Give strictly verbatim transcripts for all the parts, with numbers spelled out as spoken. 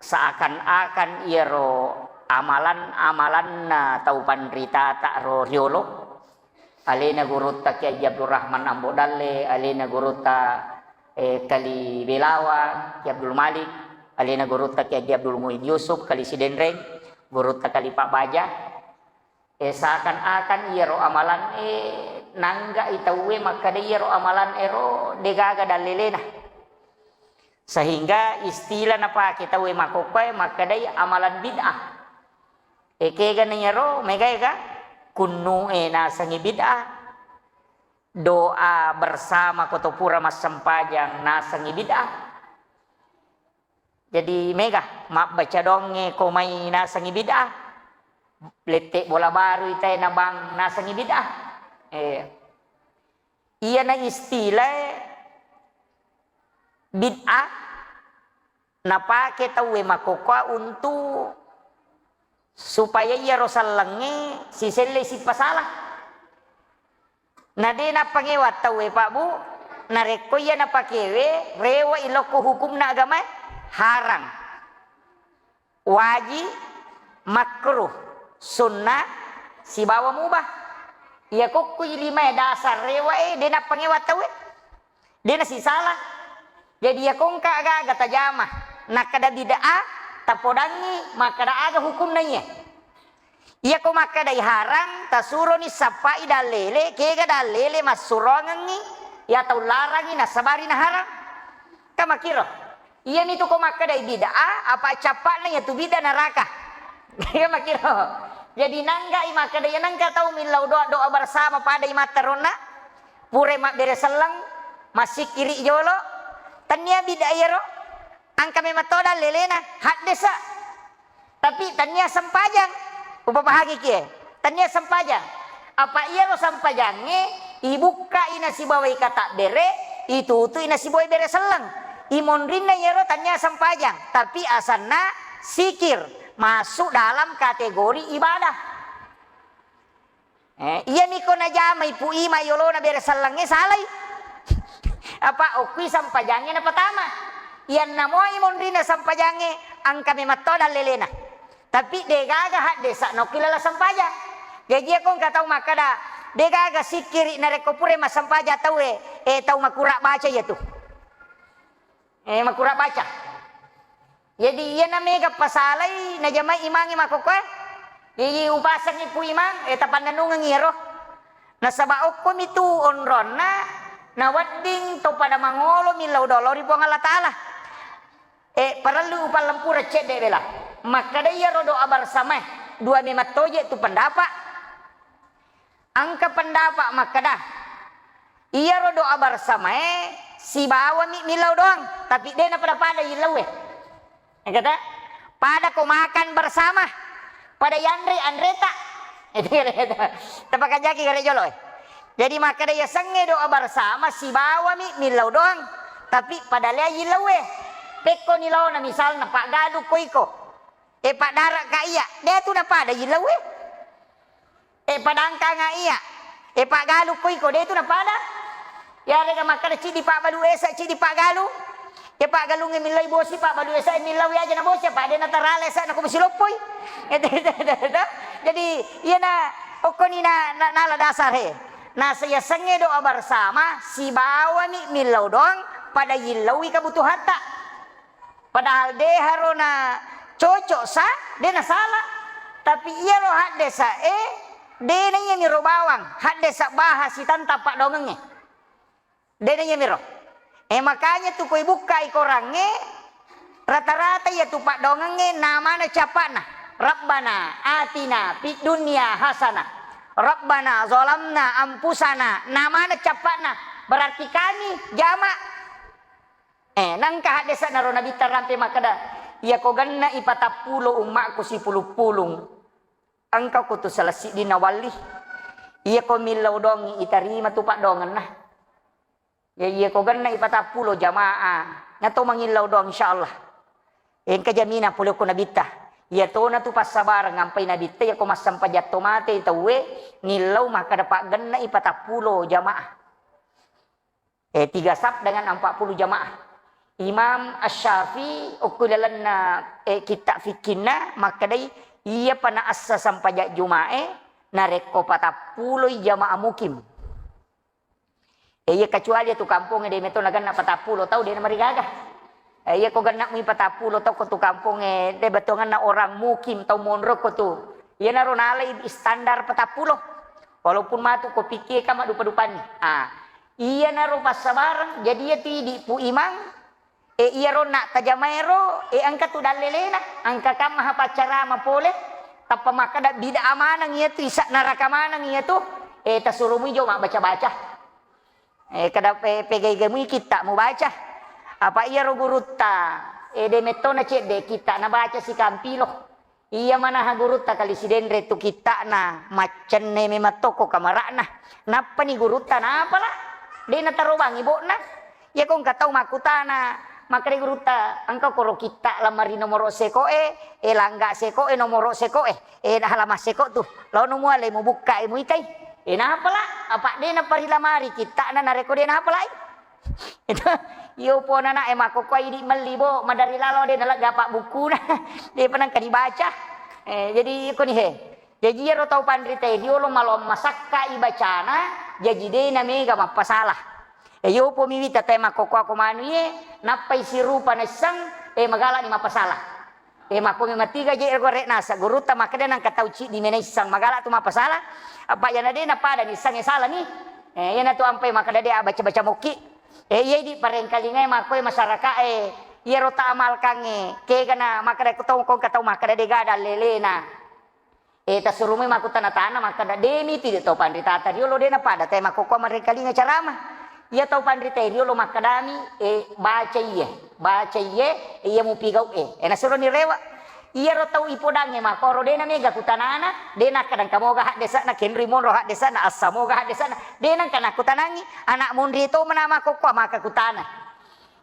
Seakan-akan iyaro amalan-amalanna tau panritata ro riolo, alena gurutta Kiai Haji Abdul Rahman Ambo Dalle, alena gurutta, eh, Kali Belawa, Kiai Abdul Malik, alena gurutta Kiai Haji Abdul Muid Yusuf, Kali Sidenreng, gurutta Kali Pak Baja. Eh, seakan-akan iyaro amalan e nangga'i tauwe makkeda iyaro amalan ero degaga dallelena. Sehingga istilah napake tauwe makkokkoe makkedai amalan bid'ah. E, kegana iyaro, mega ega? Kunnu e nasengi bid'ah. Doa bersama ko to pura massempajang nasengi bid'ah. Jadi mega, mabbaca doangnge ko mai nasengi bid'ah, lette bola baru itae nabang nasengi bid'ah. Eh, iyana istilah bid'ah napake tauwe makkokkoe untuk supaya iyaro sellengnge siselle sipasala. Na de nappangewa tauwe, Pak, Bu, narekko iya napakewe, rewa ilokko hukumna agamae, harang, wajib, makruh, sunnah, sibawa mubah. Iya kokko ilimae dasar rewa e, de nappangewa tauwe. De nasisala. Jadi, iyako engka aga-aga tajama, nakkeda bid'ah, tapodangngi makkeda aga hukumna iye. Iyako makkedai harang, tasuroni sappai dallele, kega dallele massuroangengngi iya tau larangi nasabari naharang. Ka makkiro. Iyami tu ko makkedai bid'ah, apa cappa'na iya tu bid'ah neraka. Iya makkiro. Jadi nanggai makkeda iya nengka tau millau doa, doa bersama pada imatta ronna. Purai mabbere selleng, massikkiri jolo, tennia bid'ah iyaro, engka memang to dallelena, haddesa. Tapi tennia sempajang, upapahagi kie, tennia sempajang. Apa iyaro sempajangnge ibukkai nasibawai katabbere, itutui nasibawai bere selleng. Imonrinna iyaro tennia sempajang, tapi asanna sikir, masuk dalam kategori ibadah. Eh, iyami ko najamai Pu Ima yolona bere sellengnge, salai. Apa okkui sempajangnge napatama. Iyanna moi monrina sempajangnge, engka memang to dallelena. Tapi degaga haddesa nokki lala sempajang. Jaji iyako engka tau makkeda, degaga sikkiri narekko pura massempajang tauwe, eh, tau makura baca iyatu. Eh, makura baca. Jadi, iyana mega pasalai najamai imangnge makkokkoe. Jadi, upasengngi Pu Imang, eh, tapannennungengngi iyaro. Nasaba okkomi tu onronna, nawedding to pada mangolo millau doa lao ri Puang Allah Taala. Eh, parellu upallempureng cedde bela. Makkeda iyaro doa bersamae, dua memang toje tu pendapat. Engka pendapat makkeda, iyaro doa bersamae sibawami millau doang, tapi de napada-pada yillauwe. Engkata, pada ko makan bersama, pada yanre anreta. Tapakajaki gare jolo, eh. Jadi makkeda yasengnge doa bersama sibawami millau doang, tapi pada lea yillauwe. Pekko ni laona misalna paggalu ko iko. E paddara ka iya, de tu napada yillauwe. E padangkanga iya. E paggalu ko iko, de tu napada. Yarega makkeda ciddi pabbalu esa, ciddi paggalu. E paggalungnge millai bosi, pabbalu esa millau aja na bosi, apa de natarala esa na ko masiloppoi. Jadi iyana okkoni na, na, nala dasar he. Nasa yasengnge doa bersama, sibawami millau doang, pada yillaui kebutuhatta. Padahal de haro na cocok sa, de na salah. Tapi iyaro haddesa e, de na iyamiro bawang, haddesa baha sitantang paddoangengnge. De na iyamiro. E, makanya tu koi bukkai korangnge, rata-rata iya tu paddoangengnge namana cappa'na. Rabbana atina fid dunya hasanah. Rabbana zalamna anfusana. Namana cappa'na. Berarti kami jama. Eh, nengka haddesa naro Nabitta rampe makkeda, iyako genna ipatappulo ummakku sipulung-pulung, engka ko tu salah siddinna walli. Iyako millau doangngi itarima tu paddoangenna. Ya, iyako genna ipatappulo jamaah, nato mangillau doang, insyaallah. Engka jaminan pole ko Nabitta. Iyatona tu passabareng ampai Nabitta, iyako massempajang to mate tauwe, nillau makkeda paggenna ipatappulo jamaah. Eh, tiga saf dengan empat puluh jamaah. Imam Asy-Syafi'i okko lalenna, eh, kitta fikkinna makkedai, iyapa naassa sampajang Juma'e narekko patappuloi jamaah mukim. Eh, iya, kecuali tu kampongnge de' metto nagenna patappulo tau, de' namarigaga. Eh, iya, ko genna mui patappulo tau ko tu kampongnge, de' bettuanganna orang mukim, tau monro ko tu. Iyanaro nalai standar patappulo. Walaupun matu ko pikkie ka maddupa-dupanni. Ah, iyanaro passabareng, jadi iya tu idi Pu Imang, eh, iyaro na tajamaero, eh, engka tu dallelena, engka kamma ha paccarama pole, tappa makkeda bid'ah maneng iya tu, isa neraka maneng iya tu, eh, tasuro mui jo mabbaca-baca. Eh, kada pe-, pegai-gai mui kitta mubaca. Apa iyaro gurutta, eh, de' metto na cedde kitta nabaca sikampilo. Iya manaha gurutta kali Sidenre tu kitta'na, maccenne memang tokko kamara'na. Nappani gurutta napala, de' natarobangi bo'na. Iya ko engka tau makkutana, makkeda gurutta, engka koro kitta lamari nomoro seko'e, eh, langga seko'e, nomoro seko'e, eh, halaman seko tu. Laono muale mubukka e muitai. Eh, napala, apa de' naparilamari kitta'na narekko de' napalai. Itu, iyo pona na, eh, makkokkoe idi melli, bo, madari lalo de' nalegga apa bukkuna. De' pa nengka dibaca. Eh, jadi iko ni he. Jaji iyaro tau panrita e riolo maloang masakka i bacana, jaji de' namega mappasala. Eh, iyo po mi wita tae makkokkoe ko manu iye, nappai sirupa naisseng, eh, magala ni mappasala. Eh, makko memang tiga je ero gore nasa gurutta makkeda nengka tau ciddi mena isseng magala tu mappasala. Apa iyana de' napada ni issengnge sala ni. Eh, iyana tu ampai makkeda de' abaca-baca mokki. Eh, iya idi parengkalingai makkoe masyarakae, iyaro ta amalkangnge, kegana makkeda ko tau, ko engka tau makkeda de' gaga dallelena. Eh, tasurumai makkutana-tana makkeda, de' mi tu idi tau panritata riolo de' napada tae makkokkoe marengkalinga carama. Iya tau panrita e riolo makkedami, eh, baca iye, baca iye, iya mupigau e. Eh, nasuroni rewe. Iyaro tau ipodangnge makkoro de' namega kutanana, de' nakkeda engka moga haddese'na, kenrui monro haddese'na, assa moga haddese'na, de' nengka nakkutanangi, ana' monri to mena makkokkoe maka kutana.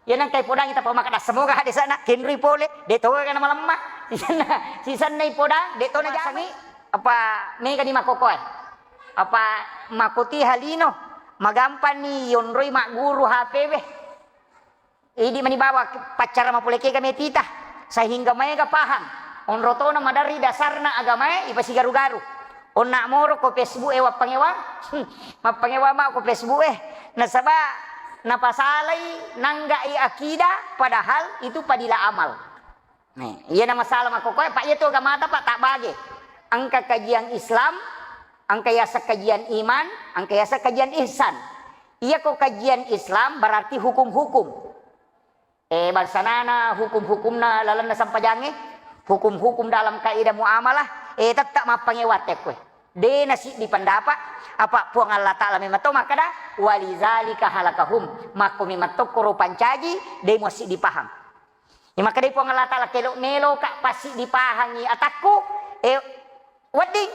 Iya nengka ipodangngi tappa makkeda assa moga haddese'na, kenrui pole, de' to gaga namalemma. Sisenna, sisenna ipodang, de' to najamai. Apa mega ni makkokkoe? Apa makkoti halino, magampang ni yonroi magguru H P we. Idi mani bawa paccara mapole kega metita, sehingga maega paham. Onro tona maderri dasarna agamae ipasigaru-garu. Onna moro ko Facebook e wappangewang, mappangewang ma ko Facebook e. Nasaba napasalai nanggai akidah, padahal itu fadilah amal. Nah, iyana masalah makkokkoe, Pak, iya tu agamata, Pak, tabbage. Engka kajian Islam, engka yaseng kajian iman, engka yaseng kajian ihsan. Iya ko kajian Islam berarti hukum-hukum. Eh, bangsanana hukum-hukumna lalenna sempajangnge, hukum-hukum dalam kaidah muamalah, eh, tetap mappangewang tekkoe. De' nasiddi pendapat, apa Puang Allah Ta'ala memang to makkeda, "Walizalika halakahum." Makko memang to koro pancaji, de' muassiddi paham. Iya makkedai Puang Allah Ta'ala, "Kelo meloka passiddi pahangi atakku, eh, wedding,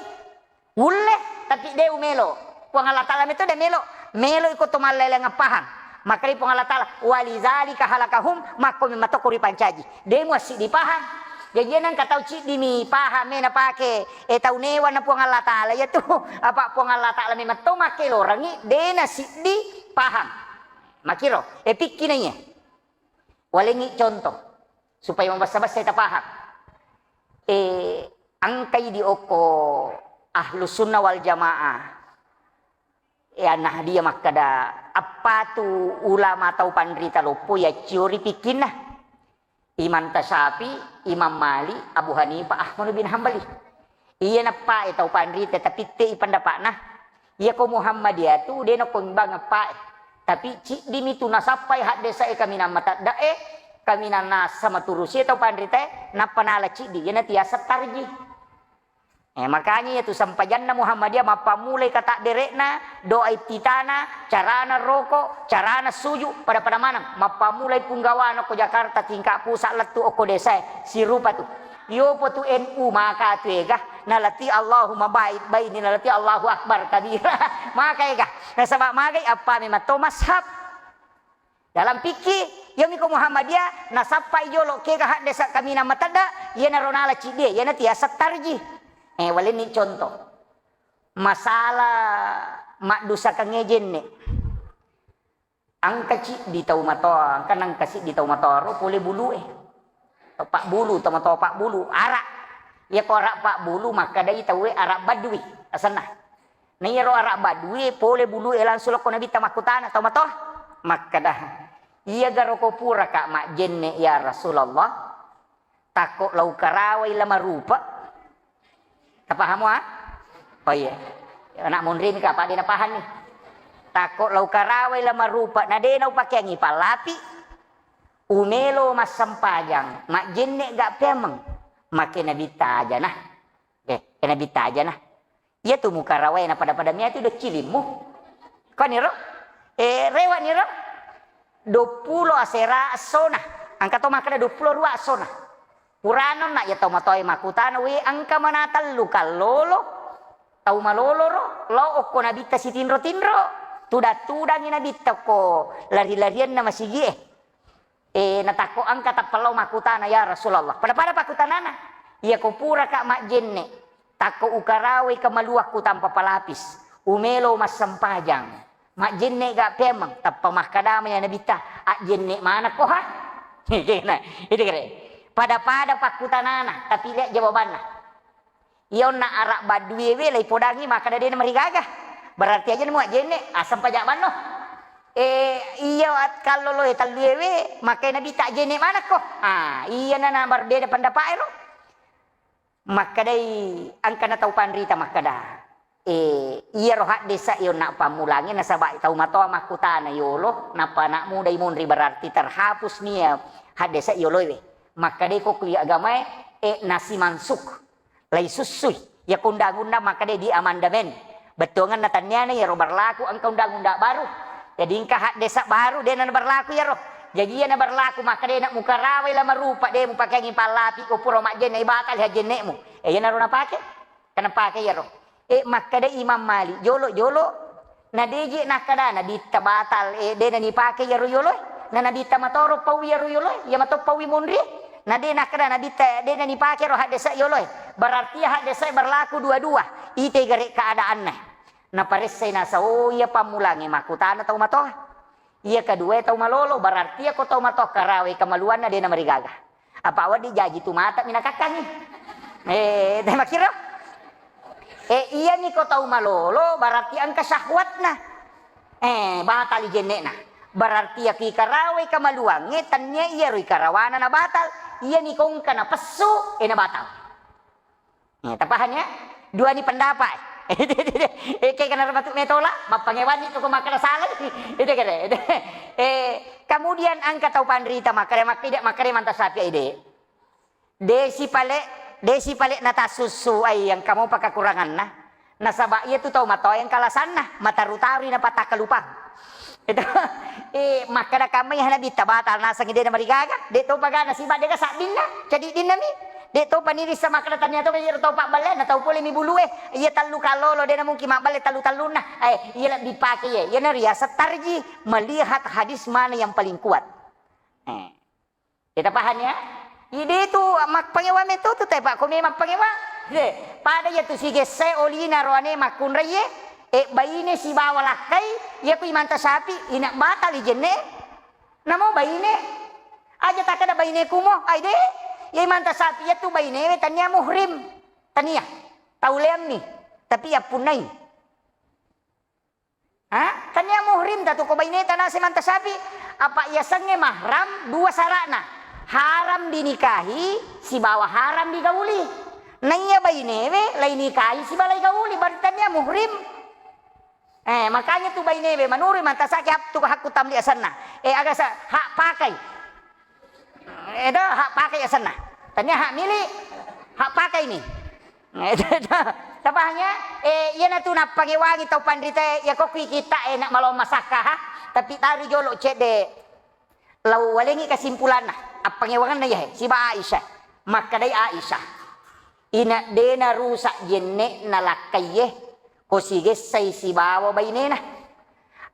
ulle, tapi de' umelo." Puang Allah Ta'ala meto de' melo, melo iko to mallailengeng pahang. Makkedai Puang Allah Ta'ala, "Walizalika halakahum," makko memang to kori pancaji. De' muassiddi pahang. Jaji nengka tau ciddi mi pahang me napake, eh, tau newa na Puang Allah Ta'ala. Iya tu, apa Puang Allah Ta'ala memang to makkelorangi, de' nasiddi pahang. Makiro, eh, pikki na iya. Walengngi contoh, supaya mabessa-bessai tapahang. Eh, engkai di okko Ahlus Sunnah wal Jamaah. Eh, Nahdiyah makkeda, appatu ulama tau panrita loppo yaccio ri pikkinna. Imam Tasyafi, Imam Malik, Abu Hanifah, Ahmad bin Hambali. Iya nappae tau panrita, tapi te i pendapatna. Iya ko Muhammadiyah tu de' nako imbang appae. Tapi ciddimi tu nasappai haddesa e kaminang matedda e, kaminang nasa maturusi e tau panrita e, nappa nala ciddi. Iya natiasa tarji. Eh, makanya iya tu sempajanna Muhammadiyah mappammulai katakdere'na, doa iftitana, carana roko, carana suju, pada-pada maneng. Mappammulai punggawana ko Jakarta tingkat pusat lettu okko desa e, sirupa tu. Iyopo tu N U maka tu ega, nalati Allahumma ba'id baini, nalati Allahu Akbar kabira. Maka ega, nasaba magai appa memang to mazhab. Dalam fikih, iyomi ko Muhammadiyah, nasappai jolo kega haddesa kaminang matedda, iyanaro nala ciddie, iyanatu yaseng tarji. Eh, walenni contoh. Masalah maddusakang jenne. Engka ciddi tau matoa, engka nengka siddi tau matoa ro pole bulu e. Tau pabbulu, tau matoa pabbulu, ara. Iya ko ara pabbulu, makkedai tau e ara badui asenna. Na iyaro ara badui e pole bulu e langsung lokko Nabitta makkutana tau matoa. Makkeda, "Iya garo ko puraka majjenne ya Rasulullah?" Takko lau karawai la marupa. Tapahamo, ah? Oh iya. Anak munri ni kapa de napahang ni. Takko lau karawai la marupa, na de naupakeangi pallapi. Umelo massempajang, majjenne ga peameng. Make nabitta aja nah. Eh, eh, nabitta aja nah. Iyatu mukarawai na pada-pada miatu do cilimmu. Koniro? Eh, rewani ro? Duappulo asera essona. Engka to makkeda duappulo rua essona. Purana na iya tau matoae makkutana, "We, engka mana tellu kallolo, tau malolo ro, lao okko nabitta sitinro-tinro, tudang-tudangi nabitta ko lari-larianna masigie." Eh, natakko engka tappa lao makkutana, "Ya Rasulullah." Pada-pada pakkutanana, "Iya ko puraka majjenne, takko ukarawai kamaluakku tanpa palapis, umelo massempajang, majjenne ga peameng?" Tappa makkadama ya nabitta, "Ajjenne manakko ha?" Nah, itu kere. Pada-pada pakkutanana, tapi lihat jawabanna. Iya onna ara badduewe laipodangi makkeda de namarigaga. Berarti aja nemu ajjenne, aseng paja banno. Eh, iya at-, kalloloe telluewe, makkai nabitta ajjenne manakko? Ah, iya na, na berbeda pendapat ero. Makkedai engkana tau panrita makkeda, eh, iyaro haddesa onna pammulange nasaba tau matoa makkutana yolo, nappa anak muda i munri berarti terhapus nia haddesa yoloewe. Makkedai ko kui agamae, eh, nasi mansuk. Laisussui. Iya ko undang-undang makkeda di amandemen. Bettuangenna tanniana iyaro berlaku engka undang-undang baru. Jadi engka haddesa baru de na berlaku iyaro. Jadi iya na berlaku makkeda na mukarawai la marupa de mupakeangi pallapi ko pura majjenne batal hajjennemu. Eh, iyanaro napake. Kana pake iyaro. Eh, makkeda Imam Malik, jolo-jolo Na deje nakkeda nabitta batal, eh, de nanipake iyaro yoloe. Na nabitta matoro paui iyaro yoloe, iya mato paui monri. Na de nakkeda nabitta de nanipake ro haddesa yoloe. Berarti iya haddesa berlaku dua-dua. Ite gare keadaanna. Naparessai nasa, oh, iya pammulange makkutana tau matoa. Iya kedua tau malolo, berarti iya ko tau matoa karawe kamaluanna de namarigaga. Apa wedding jaji tu mata minakakkangi. Eh, te makkiro. Eh, iya niko tau malolo, berarti engka syahwatna. Eh, batal jenne'na. Berarti iya ki karawai kamaluangnge, tannia iya roi karawana na batal. Iya niko engka na pessu, eh, na batal. Eh, tapahang ya? Dua ni pendapat. Eh, kayak kena matu metola, mappangewanni tu ko makkeda salah. Itu kira. Eh, kemudian engka tau panrita makkeda, makkeda, makkeda manta sapi ide. Desi pale, desi pale natassussu ai engka mopa kekuranganna. Nasaba iya tu tau matoa engka alasanna, mataru-tarui napatakkalupang. Itu, eh, makkeda kamma iya nabitta batal nasengngi de namarigaga, de topa gana siba de ga sabbinna, cadiddinna mi. De topa nirissa makkeda tania to iyaro tau pabballe, na tau pole mi bulue, iya tellu kallolo de namungkin mabballe tellu-tellunna. Eh, iya lebbi pake iya, iya nariaseng tarji, melihat hadis mana yang paling kuat. Eh. Kita paham ya? Ide tu mappangewa meto tu te, Pak, ko memang pangewa. De, pada iya tu sigesse olina roane makkunraie, eh, baine sibawa lakkai, iya ku imanta sapi, ina batal i jenne. Namo baine, aja takkeda baine kumo, ai de, iya imanta sapi, iya tu baine we tania muhrim, tania, tau leammi, tapi iya punnai. Ha? Tania muhrim tatu ko baineta nase manta sapi. Apa iya sengnge mahram dua sara'na. Haram dinikahi sibawa haram digauli. Naiya bainewe lai nikahi sibawa lai gauli, berarti tania muhrim. Eh, makanya tu bainewe manurui manta saki hak tu hakku tamli asenna. Eh, aga sa hak pakai. Edo hak pakai asenna. Tania hak milik, hak pakai ni. Tapahang ya? Eh, iyana tu nappangewangi tau panrita, ya kok kui kita enak malo masakka ha. Tapi taru jolo cedde. Lau walengi kesimpulanna, appangewanganna ya, siba Aisyah. Makkedai Aisyah. Ina dena rusak jenne na lakkaiye. Ko sigessai sibawa bainena.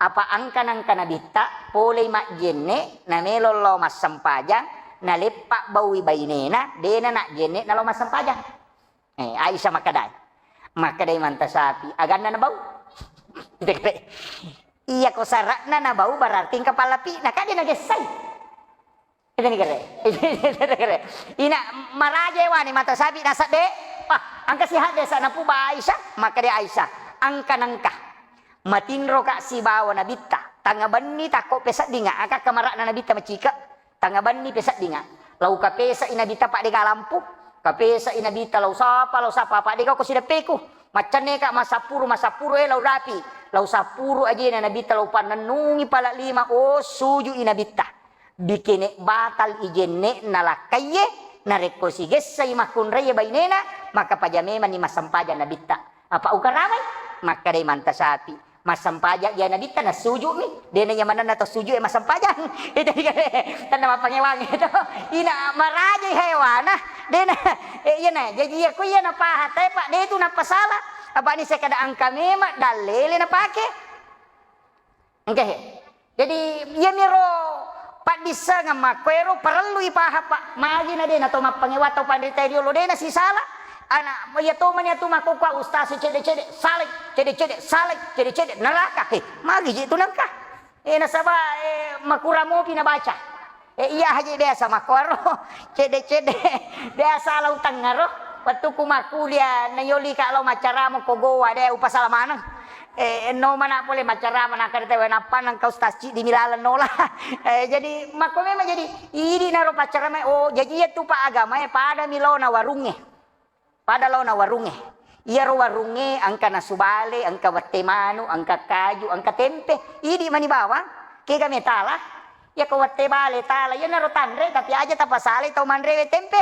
Apa engka nengka nabitta, polei majjenne, namelo lao massempajang, naleppa baui bainena, dena najjenne nalao massempajang. Eh, Aisyah makkedai. Makkedai manta sapi, aganna nabau. Iya ko sara'na nabau berarti engka pallapi'na, kan de' nagessai. Itu ni kere. Itu ni kere. Ina maraja ewani mata sapi nasabbe. Wah, engka sihat desa napuba Aisyah, maka de' Aisyah. Engka nengka. Matinro ka sibawa nabitta. Tanga benni takko peseddinga, aka kamara'na nabitta macika. Tanga benni peseddinga. Lau kapesai nabitta pa de' gaga lampu. Kapesai nabitta lau sapa, lau sapa pa de' gako sideppeku. Maccanne ka masappuru, masappuru e lau rapi. Lau sappuru ajena nabitta lau pannennungi pala lima, oh, sujui nabitta. Bikene batal i jenne'na lakkaiye, narekko sigessai makkunraie bainena, maka paja memanni massempajang nabitta. Apa ukaramai? Makkadai manta sapi. Massempajang iya nabitta nassuju'mi. Dena iya manenna to sujud e massempajang. Itu kan tenna mappangewangi itu. Ina marajai hewana. Dena, eh, iya na. Jadi iya ko iya napaha, tapi Pak, de' tu napasala. Apa ni sekada engka memang dallele napake. Engka he. Jadi, iyamiro paddissengeng makko ero parellu ipaha, Pak. Magi na de' na to mappangewa tau panrita riolo, de' na sisala. Ana', iya to mani atu makko kua ustaz cede-cede, salai, cede-cede, salai, cede-cede, neraka. He, magi je tu nengka. Eh, nasaba, eh, makura mopi nabaca. Eh, iya haji biasa makkoro, cede-cede, biasa lau tengngaro, wettukku makkuliah, nayoli ka lau maccarama ko Gowa, de' upasala maneng. Eh, no mana pole maccarama, nakkeda tau, nappa nengka ustaz ciddi mi laleng nola. Eh, jadi, makko memang jadi, idi naro paccarama, oh, jadi iya tu Pak agama e, pada mi laona warungnge. Pada laona warungnge. Iyaro warungnge engka nasu bale, engka wette manu, engka kaju, engka tempe. Idi mani bawang, kega metala. Iya ko wette bale tala, iya naro tanre, tapi aja tapasalai tau manrewe tempe.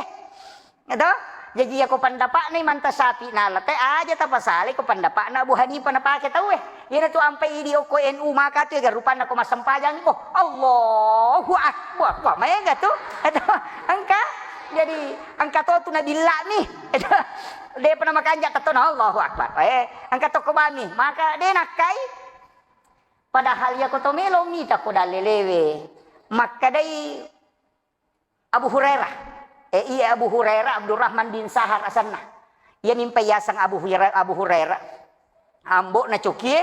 Eto? Jaji iya ko pendapatna Imam Tasyafi'i nala te, aja tapasalai ko pendapatna Abu Hanifah napake tauwe. Iyana tu ampai idi okko N U maka tu ega rupanna ko massempajang ko. Allahu Akbar. Wah, maega tu. Eto, engka. Jadi, engka to tu nabillami. Eto, depa namakanja tetto na Allahu Akbar. Eh, engka to ko bami. Maka de' nakkai. Padahal iya ko to melo mita ko dallelewe. Makkedai Abu Hurairah. Eh, iya Abu Hurairah, Abdurrahman bin Sahar asenna. Iya mimpa yaseng Abu Hurairah, Abu Hurairah. Ambo'na cokie.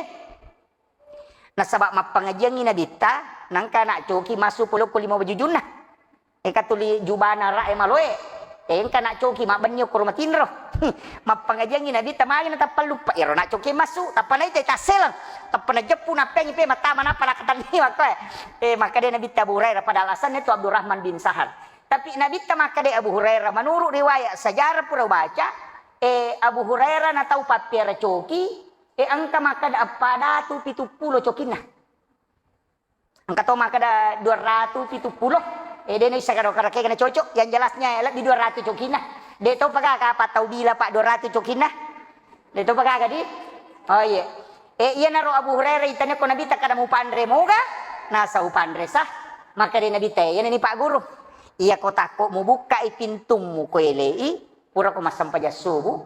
Nasaba mappangajiangngi nabitta, nangka anak coki massu polokko lima wajujunna. Eka tuli jubana ra e maloe. Engka anak coki mabbenni okko matinro. Mappangajiangngi nabitta magi na tappa luppa. Ero anak coki massu, tappa naita tasseleng. Tappa najeppu nappengi pe mattama nappa nakatenni makko e. Eh, makkeda nabitta Abu Hurairah pada alasanna tu Abdurrahman bin Sahar. Tapi nabitta makkeda Abu Hurairah, menurut riwayat sejarah pura baca, eh, Abu Hurairah na tau pappiara coki, eh, engka makkeda eppa datu pitu pulo cokinna. Engka to makkeda dua ratu pitu pulo, eh, de' naisseng karo karakega na cocok, yang jelasnya lebbi dua ratu cokinna. De' to paga kapa tau bila pa dua ratu cokinna. De' to paga di? Oh iya. Eh, iyanaro Abu Hurairah itanya ko nabitta kada mupanre moga, nasa upanre sah. Makkeda nabitta, eh, iyana ni Pak Guru. Iya ko takko mubukkai pintummu ko elei, pura ko massempajang subuh,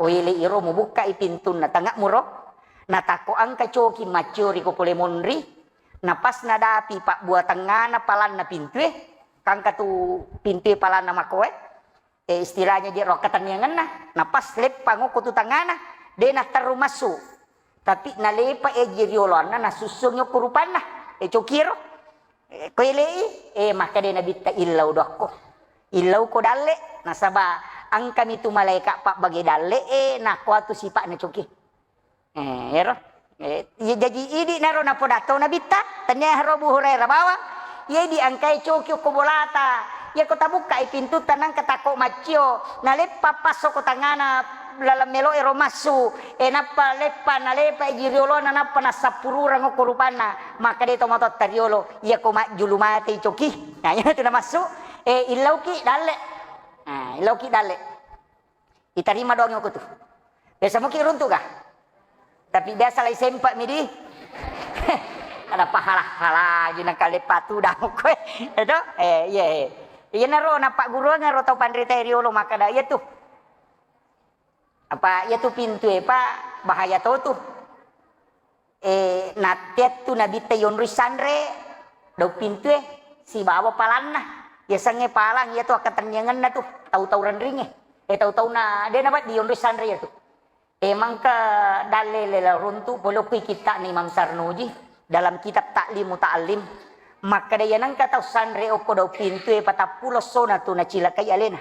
ko elei iro mubukkai pintunna tange'muro, na takko engka coki macciori ko pole monri, na pas nadapi pabbuatengngana palanna pintue, kangka tu pintue palanna makoe, eh, istilahnya je ro katenniangenna, na pas leppang okko tu tangngana, de' natterru massu. Tapi nalepa eji rioloanna, nasussungi okko rupanna, eh, cokiero. Eh, ko elei, eh, makkeda nabitta illau dokko. Illau ko dalle, nasaba engkami tu malaeka pabbage dalle, eh, nakko atu sipa'na coki. Eh, ero. Eh, iya jaji idi naro napodatto nabitta, tania haro Abu Hurairah bawang. Iya idi engkai coki okko bolata. Iya ko tabukkai pintutta nangka takko maccio, naleppa passo ko tangngana laleng melo ero massu, eh, nappa leppa, nalepa eji riolona, nappa nassappururang okko rupanna, makkeda tomatoatta riolo, iya ko majjulu matei coki. Nah, iya tu namassu, eh, illauki dalle. Nah, illauki dalle. Itarima doang okko tu. Biasa muki runtu ga? Tapi biasa lai sempa mi di. Ada pahala-hala ji nangka leppa tu dah okko e. Edo? Eh, iya, eh. Iya naro napagguruang ro tau panrita riolo makkeda iya tu. Apa iya tu pintue pa bahaya to tu. Eh, natteattu nabitta yonroi sanre daung pintue sibawa palanna. Yasengnge palang iya tu akkatenniangenna tu tau-tau renringnge. Eh, tau-tauna de' nawedding yonroi sanre iya tu. Eh, mangka dalle lela runtu pole okko kitta'na Imam Sarnuji. Dalam kitab Ta'lim Muta'allim, makkeda, iya nengka tau sanre okko dau pintue patappulo sona tu nacilakai alena.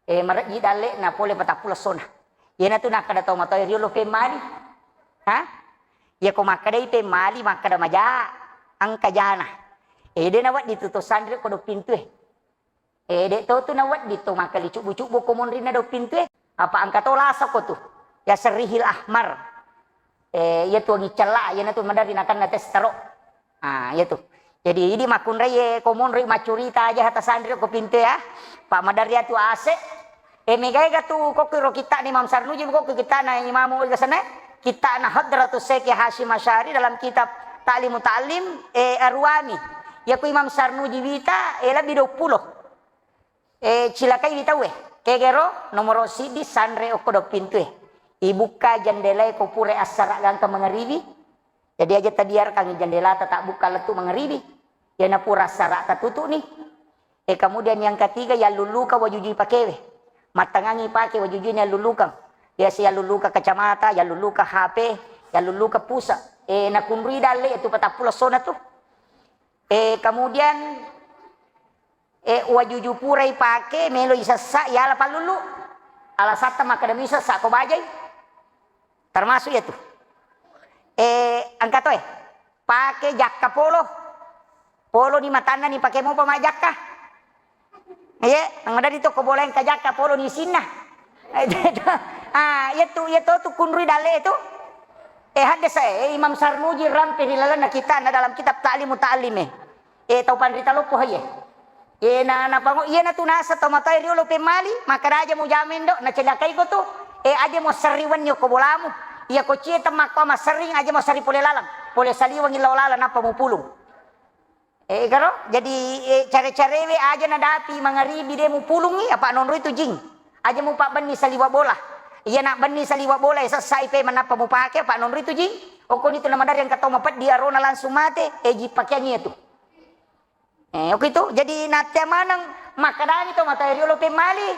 E, marejji dalle'na pole patappulo sona. Iyanatu nakkeda tau matoa riolo pemmali. Ha? Iyako makkedai pemmali, makkeda maja, engka jana. E, de nawedding tu to sanre okko dau pintue. E, de to tu nawedding to makkeda cubbu-cubbu ko monrinna dau pintue. Apa engka to lasa ko tu. Ya serrihil ahmar. E, iya tu wangi cella, iyanatu maderri nakenna tes taro. Ah, iya tu. Jadi, idi makkunrai, e, ko monri maccurita aja hata sanri ko pinte ya. Pak maderri atu ase. E, megaega tu kokki ro kittana Imam Sarnuji, kokki kittana Imam Ghazali, kittana Hadratus Syekh Hasyim Asy'ari dalam kitab Ta'limu Ta'lim, e, Arwani. Ya ku Imam Sarnuji wita, e, lebbi dua puluh. E, cilakai wi tauwe. Kegero nomoro siddi sanre okko dau pintue. Ibukka jendelae ko pura assara gangka mangaribi. Jadi aja tabiarkangi jendelata tabbukka lettu mangaribi. Yana pura assara tatutu'ni. E, kemudian yang ketiga, yalluluka wajujui pakewe. Mattangangi pake wajujui yallulukang. Biasa yalluluka kacamata, yalluluka H P, yalluluka pusa. E, nakunrui dalle itu patappulo sona tu. E, kemudian E, wajuju purai pake, melo isessa, yala pallulu. Alasatta makkeda mi sessa ko bajai. Termasuk iya tu. E, engka toe. Pake jakka polo. Polo ni matanna ni pake mopa majjakka. Iye, engka dari to ko bola engka jakka polo ni sinna. Ah, iya tu, iya to tu kunrui dalle tu. E, haddesa e, Imam Sarnuji rampe ri lalenna kitabna dalam kitab Ta'limu Ta'lim e. E, tau panrita loppo haye. E, na, napango, iyana tu nasa tau matoa riolo pemmali, makkeda aja mujameng do, nacelakai ko tu. E, aja mo serri wenni ko bolamu. Iya ko cie temmakko masserring, aja mo serri pole lalang. Pole saliwengi lao lalang, nappa mupulung. E, karo? Jadi, e, care-carewe aja nadapi mangaribi de mupulungi, apa nonroi tu jing. Aja mupabbenni saliwa bola. Iya nabbenni saliwa bola, e, sessai pe manappa mupake, apa nonroi tu jing. Okkoni tu namadarri engka tau mapeddi arona langsung mate, e, ji pakeang iya tu. E, oke tu. Jadi nattea maneng makkedani to matoa riolo pemmali.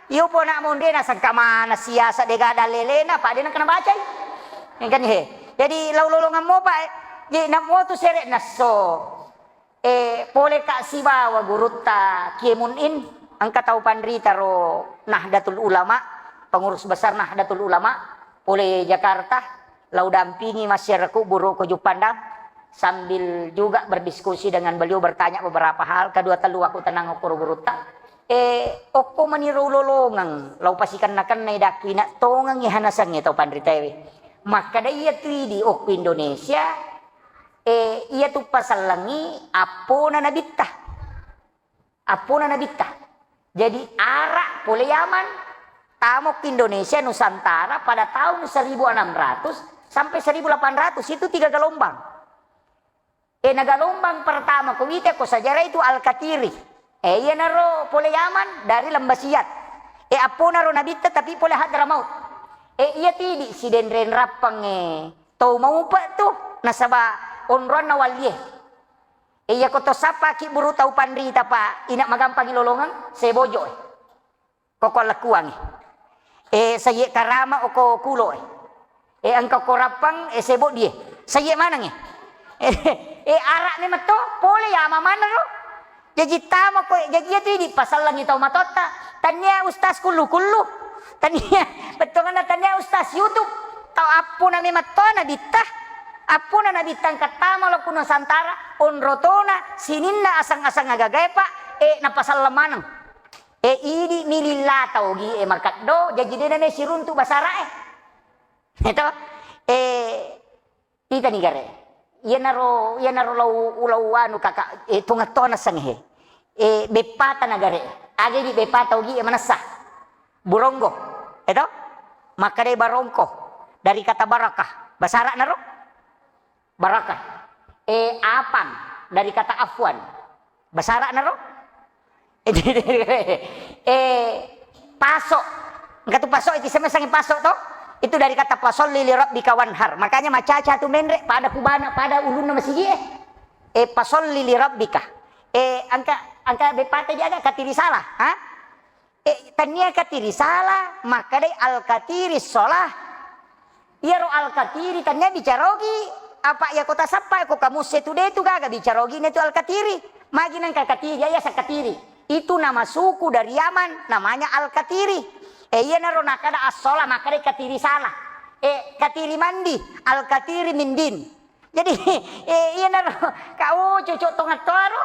Iyo po nak monre nasengka mana siasa dega dalelena, apa de nengka nabacai. Engkani he. Jadi lau lolongang mopa, e. Jadi namo tu sere nasso. E, pole ka sibawa gurutta Kiai Mun'in, engka tau panrita ro Nahdlatul Ulama, pengurus besar Nahdlatul Ulama, pole Jakarta, lau dampingi masyarakat buru ko Juppandang, sambil juga berdiskusi dengan beliau, bertanya beberapa hal, kedua tellu aku tenang okko ro gurutta. E, okko mani ro lolongeng, lau pasikenna-kennai dakku ina tongengi hanasangnge tau panritaewe. Makkeda iya tu idi okko Indonesia, E, iya tu pasellengi appona nabitta. Appona nabitta. Jadi, Arab pole Yaman, tamo ke Indonesia Nusantara pada tahun seribu enam ratus sampai seribu delapan ratus, itu tiga gelombang. E, na gelombang pertama ko wita ko sejarah itu Al-Katiri. E, iyanaro pole Yaman dari Lembah Siat. E, apponaro nabitta tapi pole Hadramaut. E, iya tu idi sidenreng rappang e. Tau maupe tu, nasaba onroanna wallie. E, iya ko to sappaki buru tau panrita pa, ina magampangi lolongeng, sebojo e. Koko allekkuang e. E, saye karama oko kulo e. E, engka ko rappang, e, seboddi e. Saye maneng e. E, e, Arab memetto, pole Yaman maneng ro. Jaji tama ko, jaji iya tu idi pasellengi tau matotta. Tania ustaz kullu-kullu. Tania, bettuanna tania ustaz YouTube. Tau appona memetto nabitta. Appona nabitta engka tama lo ku Nusantara, onrotona, sininna aseng-aseng agagae pa, e, napaselleng maneng. E, idi mililla tau gi e makeddo, jaji dena me siruntu basara e. Eto? E, Itani gare. Iyanaro, iyanaro lau, lau anu kaka, e, tongeng-tongeng nasengnge he. E, beppata na gare. Aga idi beppata ogi e manessa. Buronggo. Eto? Makkedai barongko. Dari kata barakah. Basara naro? Barakah. E, apang. Dari kata afwan. Basara naro? E, paso. Engka tu paso, itu semesangi paso to. Itu dari kata fasolli li rabbika wanhar. Makanya macaca tu menre pada kubana, pada ulunna masigi e. E, fasolli li rabbika. E, engka, engka beppata jaga katiri salah, ha? E, tania katiri salah, makkedai al-katiri sholah. Iyaro al-katiri tania bicara ogi, Apa iya ko tasappa ko kamus e tu de tu gaga bicara ogine tu Al-Katiri. Magi nangka Katiri, iya sa Katiri. Itu nama suku dari Yaman, namanya Al-Katiri. E iyanaro nakada assola, makada Katiri salah. E Katiri mandi, Al-Katiri mindin. Jadi e iyanaro kau cucuk tongattoaro.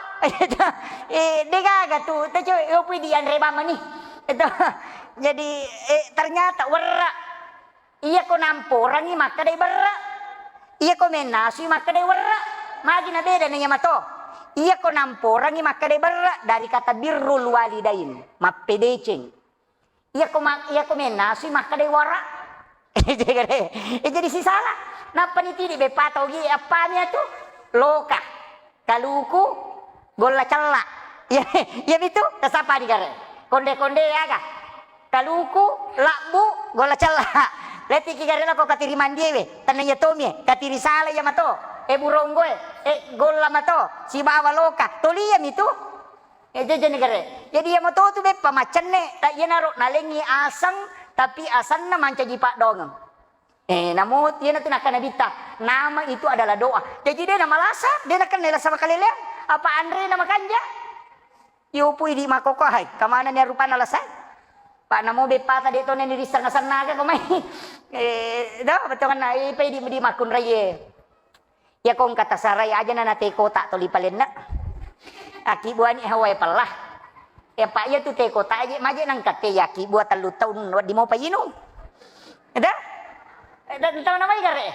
E de gaga tu, te cu- yo pui di anre bamani. Itu. Jadi e ternyata werra. Iyako namporangngi makkedai berre. Iyako mennasui makkedai werre. Magi nabeda na iya mato. Iyako namporangngi makkedai berre dari kata birrul walidain, mappedeceng. Iyako ma- iyako mennasui makkedai wara. Jadi, eh, jadi sisala. Nappa nitidi beppa tau gi appami atu loka. Kaluku, golla cella. Iya, iya mitu, tasappa di gare. Konde-konde aga. Kaluku, labbu, golla cella. Letiki gare lako katiri mandie we. Tanna iya tomie, katiri sala iya mato. E buronggoe, e golla mato, sibawa loka. Toli iya mitu. E jejeni gare. Jadi iya mato tu beppa macenne, tak iyanaro nalengi aseng, tapi asenna mancaji paddongeng. Eh, namo, iyanatu nakkeda Nabitta, nama itu adalah doa. Jaji de namalasa, de nakenna lasa makaleleang. Apa anre na makanja? Yopu idi makoko hai, kamana ni rupanna lasa? Pak namo beppata de tone ni risseng asenna aga ko mai. Eh, do, betonganna, eh, pa idi di makkunraie. Iyako engka tasarai ajana na teh kotak toli palenna. Akibbuani hawae pella. Iya, Pak, iyatu teh kotak aje, maje nangka teh iya kibbua tellu taung wedding mopa inung. Eda? Eda, entah namai gare.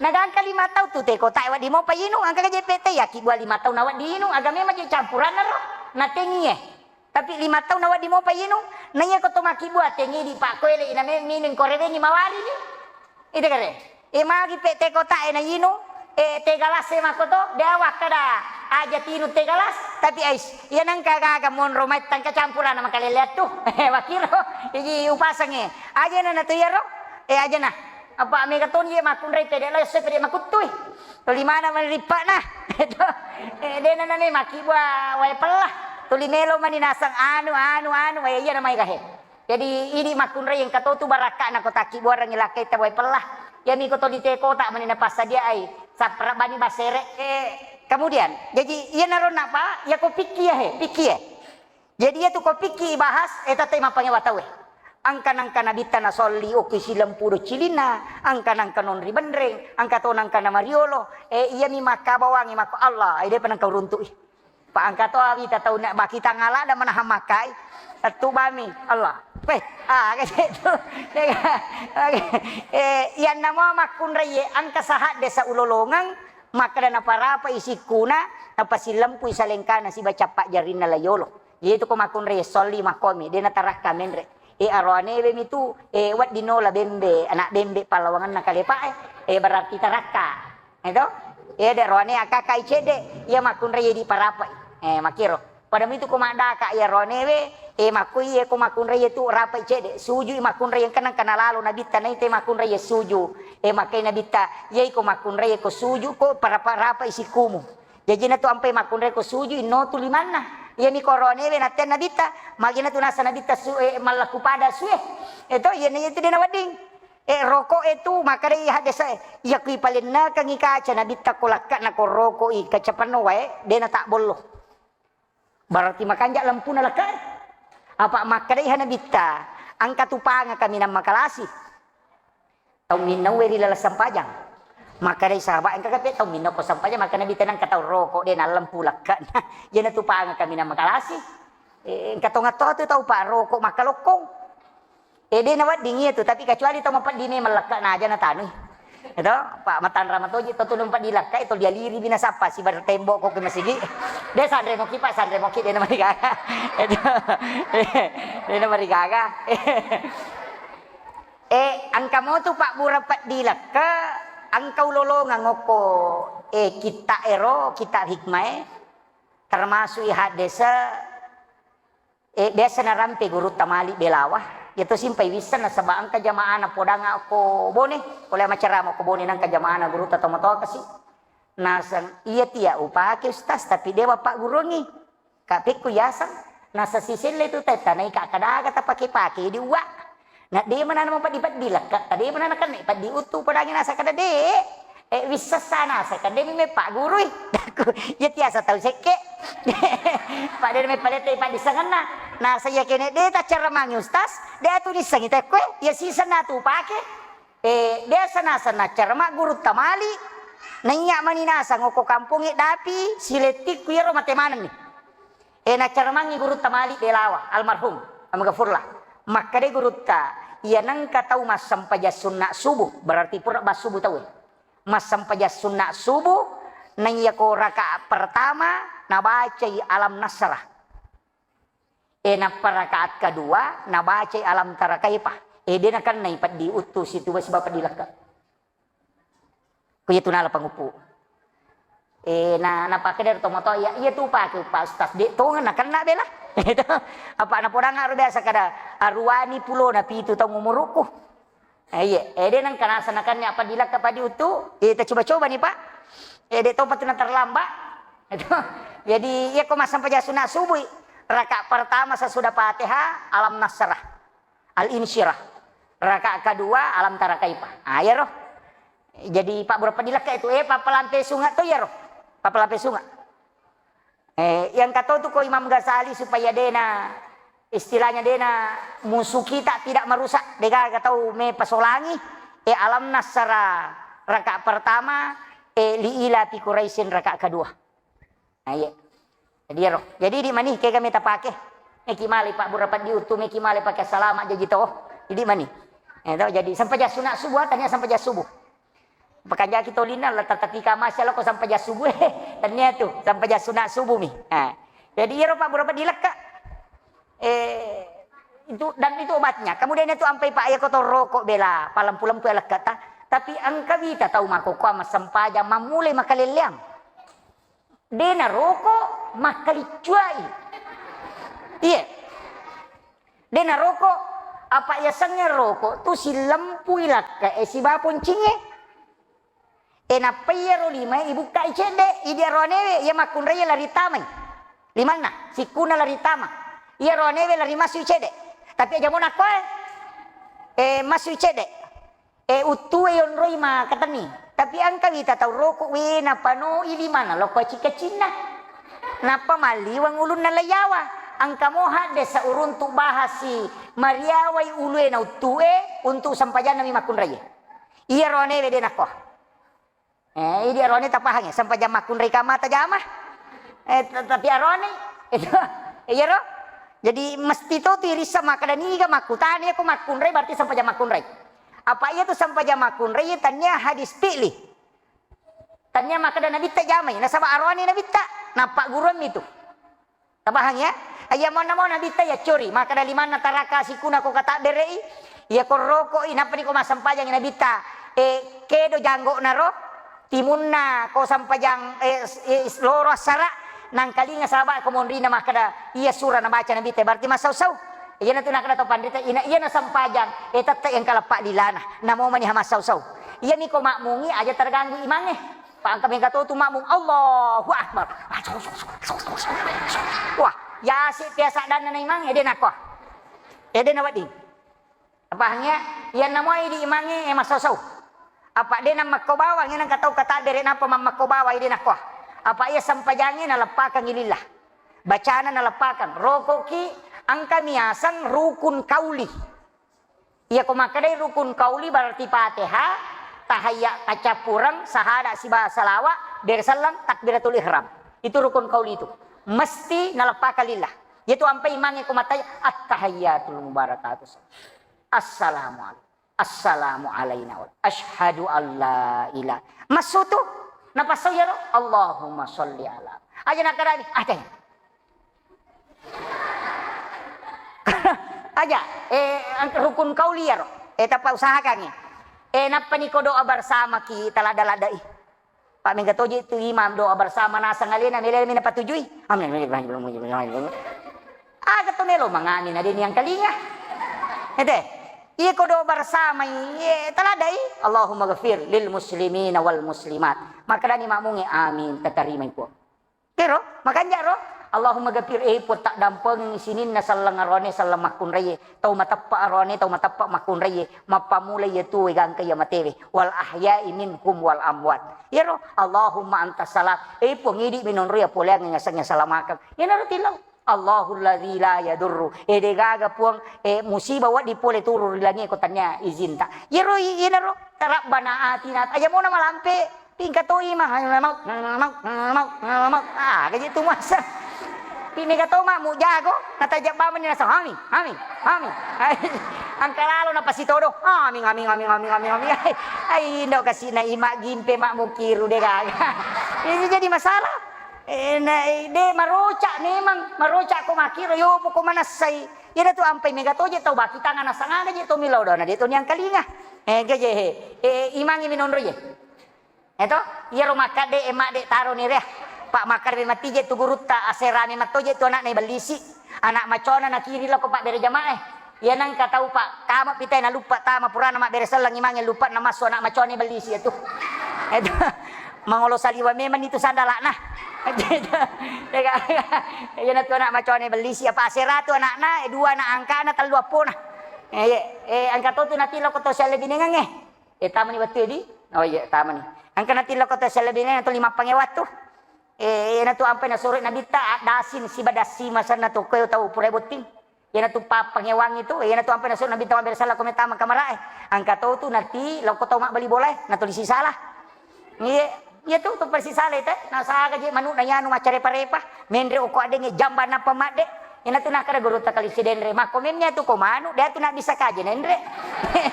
Nagangka lima taung tu teh kotak wedding mopa inung, angka je pete iya kibbua lima taung na wedding inung, aga memang je campuranna ro. Na tengie. Tapi lima taung na wedding mopa inung, na iya ko to makibbua tengi di Pak Koele ina me minung ko rewengi mawari ni. Ida gare. E magi pe teh kotak e na inung, e teh galas e makko to, de awa kada aja tinung teh galas, tapi ais, iya nangka gaga monro mai tangka campuranna makaleleang tu. Wakiro, iji upasange. Aja na natu iyaro, e aja na. Apa mega toni je makkunrai pede lo, so pede makuttui. Toli mana mani rippana. E de na nane makibbua wae pella. Toli melo mani naseng anu, anu, anu, wae iya na mai gahe. Jadi, idi makkunrai engka to tu barakka'na ko takkibbuarengngi lakkaita wae pella. Iyami ko to di teh kotak mani napassadiai, sappara bani basere. Eh, kemudian, jadi iyanaro napa, iya ko pikki ya he, pikki ya. Jadi iya tu ko pikki bahas, eh, tette mappangewa tauwe. Engka nangka nabitta nasolli okki silempuru cilinna, engka nangka nonri benreng, engka to nangka namariolo, eh, iyami makkabawangi makko Allah, eh, depa nangka uruntu'i. Pa engka to awita tau na baki tangala da manahang makkai. Tettu bami. Allah. Weh, ah, aga tu. Eh, iyanna mo makkunrai engka sahadde sa ulolongeng, makkeda naparapa isikkuna, napasilempui salengkana siba cappa jarinna layolo. Yetu ko makkunrai solli makkomi, de natarakka menre. E aroanewe mitu, e wedding nola bembe, anak bembe pallawangenna kalepa e. E berarti tarakka. Eto? Iya de roane akaka i cedde, iya makkunrai di parapai. Eh, makiro. Pada mitu ko maddaka iya roanewe, eh, makkui iya ko makkunrai tu rapai cedde. Suju i makkunrai engka nangka nalalo nabitta naita makkunrai suju. Eh, makkai nabitta, iya ko makkunrai ko suju ko parapa-, rapai sikkumu. Jaji na tu ampai makkunrai ko suju inno tu limanna. Iya mi ko roanewe natten nabitta, magina tu nasa nabitta su, eh, mallaku pada sue. Eto, iya na iya tu de nawedding. Eh, roko e tu, makkedai haddesae, iya kui palennekengngi kaca nabitta ko lakka na ko roko i kaca penno wae, de na tabbollo. Berarti makanja lempuna lakka e. Apa makkedai ha nabitta, engka tu panga kaminang makalasi. Tau minnauwe ri laleng sempajang. Makkedai sahabat, engka kape tau minnau ko sempajang, makkeda nabitta nengka tau roko, de na lempu lakka. Iya na tu panga kaminang makalasi. Eh, engka tonga to tu tau pa roko makkalokkong. Eh, de nawedding iya tu, tapi kecuali tau mapeddi memang lekka na aja na tanui. Eto, Pak, matanra matoji to tulung peddi lekka, itu dia liri bina sapa si bar tembok ko ke masigi. De sanre moki, Pak, sanre moki, de na marigaga. Eto, de na marigaga. Eh, engka mo tu Pak bura peddi lekka, engka ulolongang okko, eh, kitta ero, kitta hikmah e, termasuk i haddese, Eh, biasa narampe gurutta mali belawa, iya to simpai wisseng nasaba engka jamaana podanga ko Bone, pole macerama ko Bone nangka jamaana gurutta tomatoa kasi. Naseng, iya tia upake Ustaz, tapi dewa pagguruangngi. Ka pekku yaseng, nasa siselle tu tetta naika kadaga tapake-pake di uwa. Na de mana nama peddi-peddi lekka, ta de mana nakenna peddi utu podangi nasa kada de. Eh, wissessa naseng, kan de' mi meppagurui. Iya tiasa tau sekke. Pak de' meppalettai paddisengenna. Nasa iya kene de' taccaremangi ustaz, de' atu nissengi tekkoe, iya sisenna tu pake. Eh, biasa naseng naccarema gurutta mali. Naiya mani naseng okko kampongnge dapi, silettikku iyaro mate manenni. Eh, naccaremangi gurutta mali Belawa, almarhum, Amgafurlah. Makkeda gurutta, iya nengka tau massempajang sunna subuh, berarti pura bassubuh tau. Massempajang sunna subuh, naiya ko rakaat pertama nabacai alam nasrah. Eh, nappa rakaat kedua nabacai alam tara kaifa. Eh, de' nakennai peddi uttu situ sibawa peddi lekke. Ku iya tu nala panguppu. Eh, na, napakkeda to moto, iya, iya tu pake Pak Ustaz, de' tongeng nakenna bela. Itu. Apa napodang aro biasa kada, aruwani pulona pitu taung umurukku. Eh, iya, eh, de' nengka naseng nakenna apa dilakka padi utu, eh, ta coba-coba nih, Pak. Eh, de' topa tu na terlambat. Itu. Jadi, iya ko massempajang sunna subuh, rakaat pertama sesudah Fatihah, alam nasrah. Al-insyirah. Rakaat kedua, alam tara kaifa. Ah, iyaro. Jadi, Pak, berapa dilakka itu? Eh, papalampe sunga to iyaro. Papalampe sunga. Eh, yang kata tu ko Imam Ghazali supaya dena, istilahnya dena musuh kita tidak merusak, degaga tau me pasolangi, eh, alam nasrah rakaat pertama, eh, li ila fi Quraisyin rakaat kedua. Nah, iya. Jadi ero. Jadi di mani kega meta pake. Meki male Pak Bura Paddi Uttu, meki male pake salama jaji to. Jadi mani. Eh, to, jadi sempajang sunat subuh, tania sempajang subuh. Pakanjaki tolinna la tatapi kamasi lako sempajang subuh, eh. Tania tu, sempajang sunat subuh mi. Nah. Jadi ero Pak Bura Paddi lekka. Eh, itu, dan itu obatnya. Kemudian itu ampai Pak ya kotor rokok bela, palempu-lempu ya lekka ta. Tapi engka wita tau makokoa massempajang, mammulai makalelleang. De naroko makkaliccuai. Iya. De naroko, apa yasengnge roko tu silempui lakkae siba poncingnge. E nappa iyaro limae ibukkai cedde, idi aroanewe iya makkunrai lari tamai. Limanna, sikkuna lari tama. Iya aroanewe lari masui cedde. Tapi aja mo nakkoe, e masui cedde. E, uttue yonroi makatenni. Tapi engka wita tau roko, we, napanoi limanna lokko acik-kacinna. Nappa malliweng ulunna laiyawa. Engka mo haddesa uruntu bahasi mariawai ulue na uttue untuk sempajanna mi makkunraie. Iya roanewe de nakko. Eh, idi arone tapahangi, sempajang makkunrai kamata jama. Eh, t-, tapi arone, itu, iya ro? Jadi, mesti to tu irissa makkeda niga makkutana, iya ko makkunrai berarti sempajang makkunrai. Apa iya tu sempajang makkunrai, iya tania hadis fi'li. Tania makkeda nabitta jamai, nasaba arone nabitta, nappa guruan mi tu. Tabahang ya? Iya monna mo nabitta yaccori, makkeda limanna taraka sikuna ko katabbere'i, iya ko rokoi, nappa niko massempajangi nabitta, e, kedo janggo naro, timunna ko sampajang, e, s-, e, s-, loro assara, nangkalinga sahabat ko monrina makkeda, iya sura nabaca nabitta, berarti massau-sau. Iyana tu nakkeda to panrita, ina iya nasempajang, e, tette engka leppa lilana, namo maniha massau-sau. Iya niko makmungi, aja terganggu imangnge. Pa engka mega to tu makmum, Allahu Akbar. Wah, yasi biasa danna na imang, ede nakko. Ede na wedding. Pahang ya? Iyanna moi di imangnge, e, massau-sau. Apa de na makko bawang, ina engka tau katabbere napa mammakko bawang, ede nakko. Apa iya sempajangnge naleppakangi lillah. Bacana naleppakang. Rokoki, engka miaseng rukun kauli. Iya ko makkedai rukun kauli berarti Fatihah, tahayya kaccappureng, sahada siba salawa, bere selleng, takbiratul ihram. Itu rukun kauli itu. Mesti naleppaka lillah. Yaitu ampai imangnge ko matai, at-tahayyatul mubarakatuh. Assalamualaikum. Assalamu alaina wa asyhadu alla ilaha. Massu tu, napassau yaro, Allahumma sholli ala. Aja nakkedani, ah, teh. Aja, eh, ang-, rukun kauli iyaro. Eh, tappa usahakangngi. Eh, nappa niko doa bersama ki talada-ladai. Pak mega toji tu imam doa bersama nasang alena, mele mina patujui. Amin. Aga to melo mangani na deni angkalinga. Ete, iya ko doa bersama, iya taladai. Allahumma ghafir lil muslimina wal muslimat. Makkedani makmungnge, amin, tatarimai Puang. Kero, makanja ro, Allahumma ghafir, eh, Puang, taddampengengngi sininna selleng aroane, selleng makkunraie, tau mateppa aroane, tau mateppa makkunraie, mappamula iya tuo, eh, gangka iya matewe, wal ahya'i minhum wal amwat. Iyaro, Allahumma antas salam, eh, Puang, idi minonro iya poleang iya seng iya salamakeng. Iyanaro tilau. Allahul ladzi la yadurru. Eh, degaga, Puang, eh, musibah wedding pole turun ri langie ko tania izinta. Iyaro i-, iyanaro, Rabbana atina, aja mona malampe. Tingka to imang, mau, mau, mau, mau, mau. Ah, gaji tu masa. Pi mega to mak mu jago, nataja bamani nasa, "Amin, amin, amin." Angka lalo na pasti todo. "Amin, amin, amin, amin, amin, amin." Ai, indo kasina ima gimpe mak mukiru de gaga. Ini jadi masalah. Eh, na, eh, de maroca memang, maroca ko makiro, yo poko manassai. Iyana tu ampai mega toje tau baki tangan nasangaga je to milau dona de to niangkalinga. Eh, gaje, eh, imangi minonro je. Eto, iyaro makkadde e madde taro ni rea. Pak makkadde mati je tu gurutta, aserame matto je tu anakna ibellisi. Anak macona nakiri lako pak bere jamaah e. Iya nengka tau pak, tama pitai naluppa tama purana mabbere selleng imange luppa namassu anak macona ibellisi itu. Itu mangolo saliwa memang itu sandalakna. Iya natu anak macona ibellisi apa aseratu anakna, eh, dua anak angkana, tellu appona. Eh, iya, eh, angka to tu nati lako to sialle binengang e. Eh, tamani wettu di? Oh iya, tamani. Angka nati lako to sialle binengang to lima pange wattu. Eh, iyanatu ampai nasuro Nabitta, addasin siba dassi masanna to koe tau pura botting. Iyanatu pappangewangi tu, iyanatu ampai nasuro Nabitta mabbere sala ko metama kamarae. Angka to tu nati lako tau mabbali bolae, natuli sisala. Iya, iya tu, tu persisala itu, nasaga je manu na yanu macca repa-repa, menre oko adenge jamba nappa madde. Iyanatu nakkeda gurutta Kali Sidenre, makko memmi atu ko manu, de atu na bisa kaje nenre.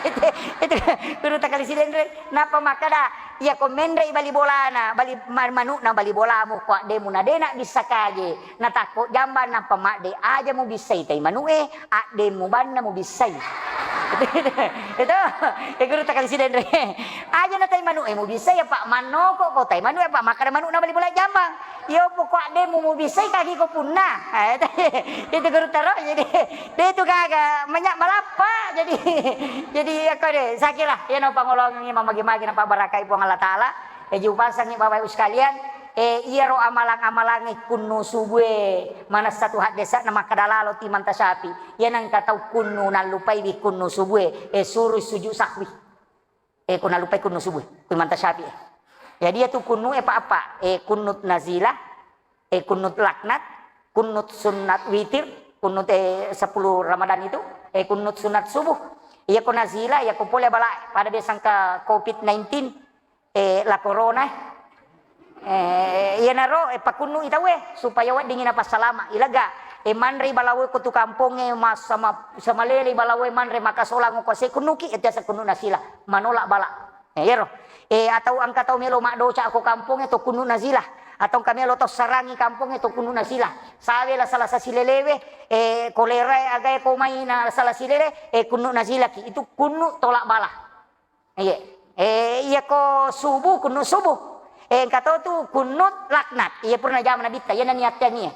Itu, itu gurutta Kali Sidenre. Nappa makkeda, iya ko menrei bali bolana, bali ma-, manukna bali bolamu, ko addemu na de na bisa kaje, na takko jamba nappa madde, aja mu bissai tai manuk e, addemu banna mu bissai. Itu, itu, ya gurutta Kali Sidenre. Aja na tai manuk e mu bissai, apa mannoko ko tai manuk e, apa makkeda manukna bali bola jambang. Iya, poko addemu mubissai kagi ko punna. Eh, itu gurutta ro, jadi, de itu gaga, menya malappa, jadi, jadi, ako de, sakira, iya no pangolongi mamagi-magi na pabarakai Puang Allah Ta'ala, eh, jupasangi Bapak Ibu sekalian, eh, iyaro amalang-amalangi kunnu subue, manessa tu haddesa na makkeda lalo timanta syafi, iya nengka tau kunnu nallupai wi kunnu subue, eh, suru sujud sahwi. Eh, ko nallupai kunnu subuh, ko Imam Syafi'i. Jadi, iya tu kunnu e pa apa? Eh, kunnut nazilah, eh, kunnut laknat, kunnut sunnat witir, kunnut, eh, sepuluh Ramadan itu, eh, kunnut sunat subuh. Iya ko nazilah, iya ko pole bala pada de sangka covid nineteen, eh, la corona, eh. Eh, iyanaro, eh, pakunnu'i tauwe supaya weddingngi napassalama. Ilega, eh, manrei balawe ko tu kampongnge, mas-, sama, samalelei balawe manre makasolang ko se kunnuki, itu asa kunnu nasila, manolak bala. Eh, iyaro. Eh, atau engka tau melo maddoca ko kampongnge to kunnu nasila. Atau engka melo tau sarangi kampongnge to kunnu nasila. Sawe la salasa silelewe, eh, kolera agae ko mai na sala silele, eh, kunnu nasilaki. Itu kunnu tolak bala. Iya. Eh, iya ko subuh, kunnut subuh. Eh, engka to tu kunnut laknat. Iya purana jama Nabitta, iya nani atteangi.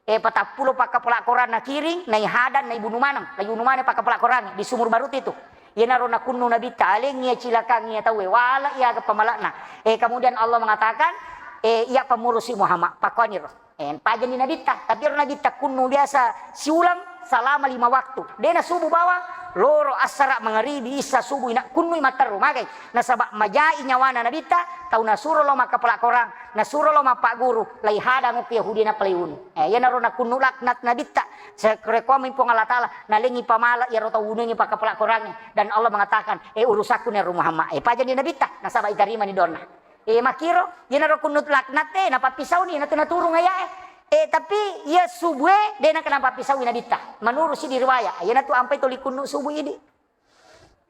Eh, patappulo pakkapola Quran nakiring, nai hadan, nai bunu maneng, nai bunu maneng pakkapola Quran di Sumur Barut itu. Iyanaro nakunnu Nabitta, aleng iya cilakang iya tauwe, wala iya aga pamalakna. Eh, kemudian Allah mengatakan, eh, iya pamurusi Muhammad, pakuaniro. Eh, pajani Nabitta, tapi ero Nabitta kunnu biasa siulang salama lima waktu. Dena subuh bawang, loro, assara, mangaribi, isa, subuh, ina kunnui matteru magai. Nasaba majai nyawana Nabitta, tau nasuro lo makkapola Korang, nasuro lo mappagguru, lai hadang okko Yahudi nappa lai unu. Eh, iyanaro nakunnu laknat Nabitta, sekrekomi Puang Allah Ta'ala, nalengi pamala iyaro tau unungi pakkapola Korangnge. Dan Allah mengatakan, eh, urusakku ni ero Muhammad. Eh, pajani Nabitta, nasaba itarimani donna. Eh, makkiro, iyanaro kunnut laknat e, napappisauni, natu naturung ayae. Eh, tapi iya subue, de naka napappisaui Nabitta. Menurut sidi riwayat, iyanatu ampai toli kunnut subuh idi.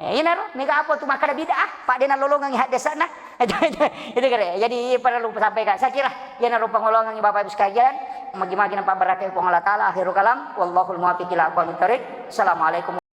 Eh, iyanaro, mega apa tu makkada bid'ah, pak de nalolongangi haddesana. Itu, itu, itu kere. Jadi, perlu sampaikan. Saya kira, iyanaro pangolongangi Bapak Ibu sekalian, magi-magi nampa barakai Puang Allah Ta'ala, akhirul kalam, wallahul muwaffiq ila aqwamit thariq. Assalamualaikum.